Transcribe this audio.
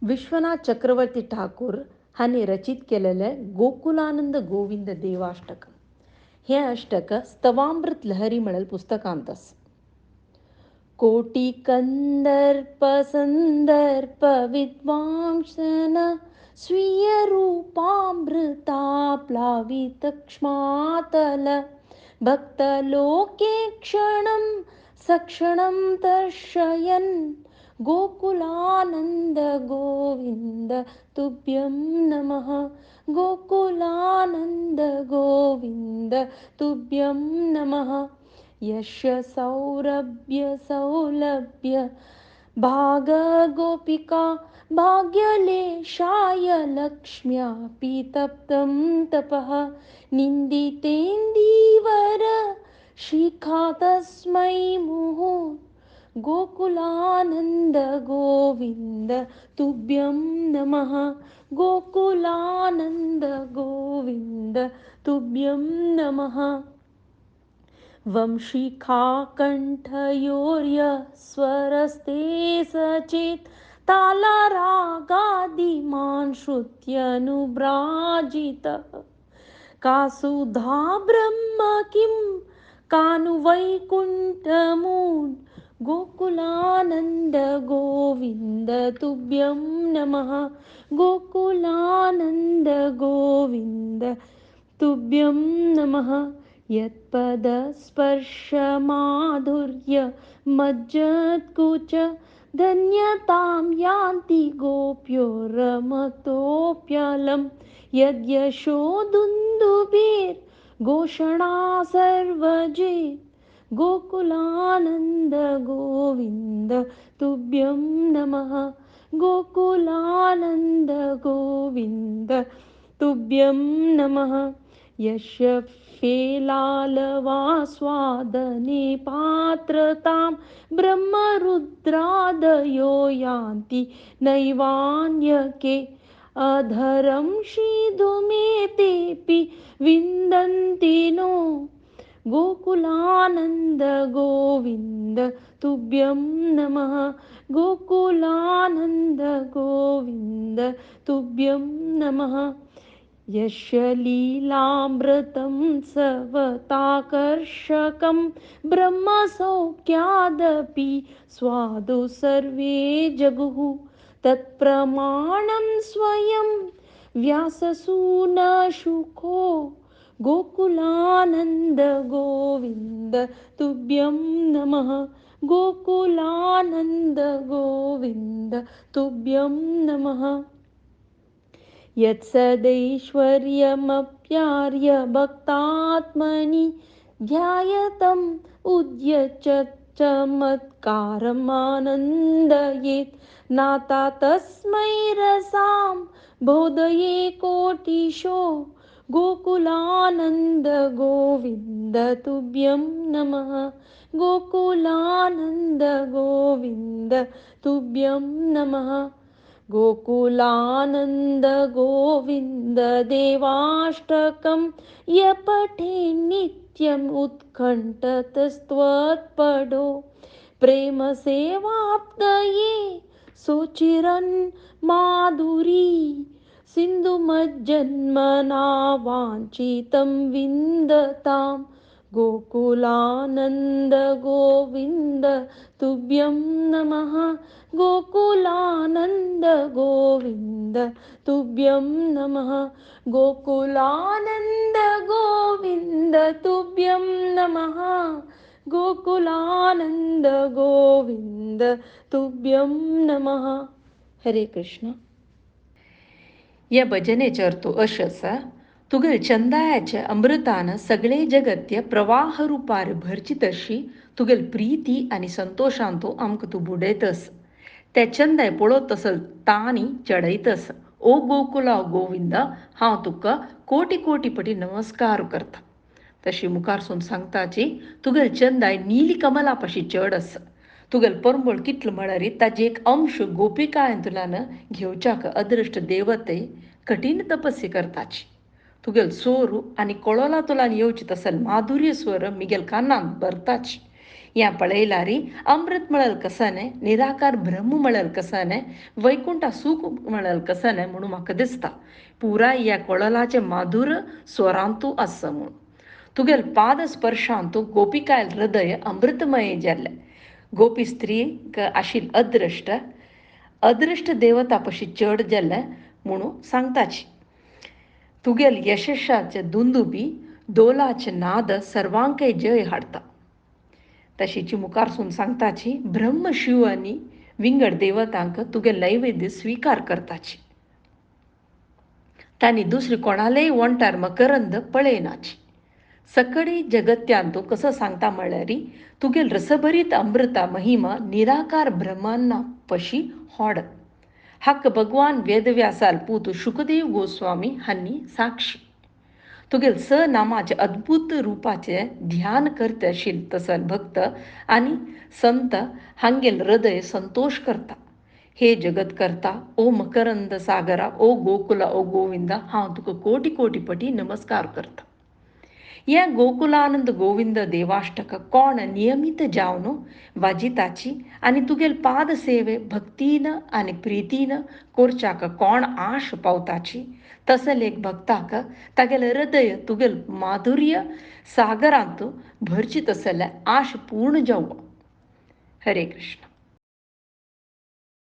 विश्वनाथ चक्रवर्ती ठाकूर हांणी रचित केलेलें गोकुलानंद गोविंद देवाष्टक. हें अष्टक स्तवामृत लहरी म्हणल पुस्तकांत आसा. कोटी कंदर्प संदर्प विद्वांसन स्वीय रूपामृता प्लावित क्ष्मातल भक्तलोके क्षणं सक्षणं दर्शयन् गोकुलानंद गोविंद तुभ्यं नमः. गोकुलानंद गोविंद तुभ्यं नमः. यस्य सौरभ्य सौलभ्य भागगोपिका भाग्यलेशाय लक्ष्म्यापि तप्तं तपः निन्दितेन्दीवर शिखा तस्मै मुहुः गोकुलानंद गोविंद तुभ्यं नमः. गोकुलानंद गोविंद तुभ्यं नमः. वंशिखाकण्ठयोर्य स्वरस्ते सचेत् तालरागादिमान् श्रुत्यनुभ्राजितः कासुधा ब्रह्म किं कानु वैकुण्ठमून् गोकुलानंद गोविंद तुभ्यं नमः. गोकुलानंद गोविंद तुभ्यं नमः. यत्पदस्पर्शमाधुर्य मज्जत्कुच धन्यतां यान्ति गोप्यो रमतोऽप्यलं यद्यशो दुन्दुभिर्घोषणा सर्वजित् गोकुलानंद गोविंद तुभ्यं नमः. गोकुलानंद गोविंद तुभ्यं नमः. यस्य फेलालवास्वादने पात्रतां ब्रह्मरुद्रादयो यान्ति नैवान्यके अधरं शीधुमेतेऽपि विन्दन्ति नो गोकुलानंद गोविंद तुभ्यं नमः. गोकुलानंद गोविंद तुभ्यं नमः. यस्य लीलामृतं सवताकर्षकं ब्रह्मसौख्यादपि स्वादु सर्वे जगुः तत्प्रमाणं स्वयं व्याससूनशुको गोकुलानंद गोविंद तुभ्यं नमः. गोकुलानंद गोविंद तुभ्यं नमः. यत्सदैश्वर्यमप्यार्य भक्तात्मनि ध्यायतम् उद्यचमत्कारमानन्दयेत् नाता तस्मै रसां बोधये कोटिशो गोकुलानंद गोविंद तुभ्यं नमः. गोकुलानंद गोविंद तुभ्यं नमः. गोकुलानंद गोविंद देवाष्टकं य पठे नित्यम् उत्कण्ठतस्त्वत्पडो प्रेमसेवाप्तये सुचिरन् माधुरी सिन्धुमज्जन्मना वाञ्छितं विन्दतां गोकुलानंद गोविंद तुभ्यं नमः. गोकुलानंद गोविंद तुभ्यं नमः. गोकुलानंद गोविंद तुभ्यं नमः. गोकुलानंद गोविंद तुभ्यं नमः. हरे कृष्ण. या भजनेचो अर्थ अशें आसा, तुगेल चंदायाचे अमृतान सगळे जगत्य प्रवाह रुपार भरची तशी तुगेल प्रिती आनी संतोशान तूं आमकां तूं बुडयतस. ते चंदाय पळोवत तसल तांनी चडयतस. ओ गोकुला गोविंद, हांव तुका कोटी कोटी पटी नमस्कार करता. तशी मुखार सून सांगताची तुगेल चंदाय नीली कमला पाशी चड आसा. तुगेल परंबळ कितलो म्हळ्यार ताजे एक अंश गोपिकायंतल्यान घेवच्याक अदृश्ट देवते कठीण तपस्या करताची. तुगेल सोरू आनी कोळोला तुलान येवची तसल माधुर्य स्वर मिगेल कानांत भरताची. या पळयलारी अमृत मळल कसने, निराकार ब्रह्म मळल कसने, वैकुंठा सुख मळल कसने म्हणून म्हाका दिसता. पुराय या कोळलाचे माधुर स्वरांतू आसा म्हूण तुगेल पाद स्पर्शांतू गोपिकायल हृदय अमृतमय जाल्ले. गोपी स्त्रीक आशिल अदृश्ट अदृश्ट देवता पशी चड जाल्ले म्हणून सांगताची. तुगेल यशस्याचे दुंदुबी दोलाचे नाद सर्वांकय जय हाडता. तशीची मुखारसून सांगताची ब्रह्म शिव आनी विंगड देवतांक तुगेल नैवेद्य स्वीकार करताची. तांणी दुसरी कोणालेय वंटार मकरंद पळयनाची. सकडी जगत्यांतू कसं सांगता म्हळ्यारी तुगेल रसभरीत अमृता महिमा निराकार ब्रह्मांना पशी होड. हक्क भगवान वेदव्यासाल पूत शुकदेव गोस्वामी हांनी साक्षी. तुगेल स नामाचे अद्भुत रूपाचे ध्यान करते आशिल तसल भक्त आनी संत हांगेल हृदय संतोष करता. हे जगत करता ओ मकरंद सागरा ओ गोकुला ओ गोविंदा, हांव तुका कोटी कोटी पटी नमस्कार करता. या गोकुलानंद गोविंद देवाष्टक कोण नियमित जावन वाजिताची आनी तुगेल पाद सेवे भक्तीन आनी प्रीतीन कोरच्याक कोण आश पावताची तसल एक भक्ताक तागेले हृदय तुगेल माधुर्य सागरांत भरची तसले आश पूर्ण जावं. हरे कृष्ण.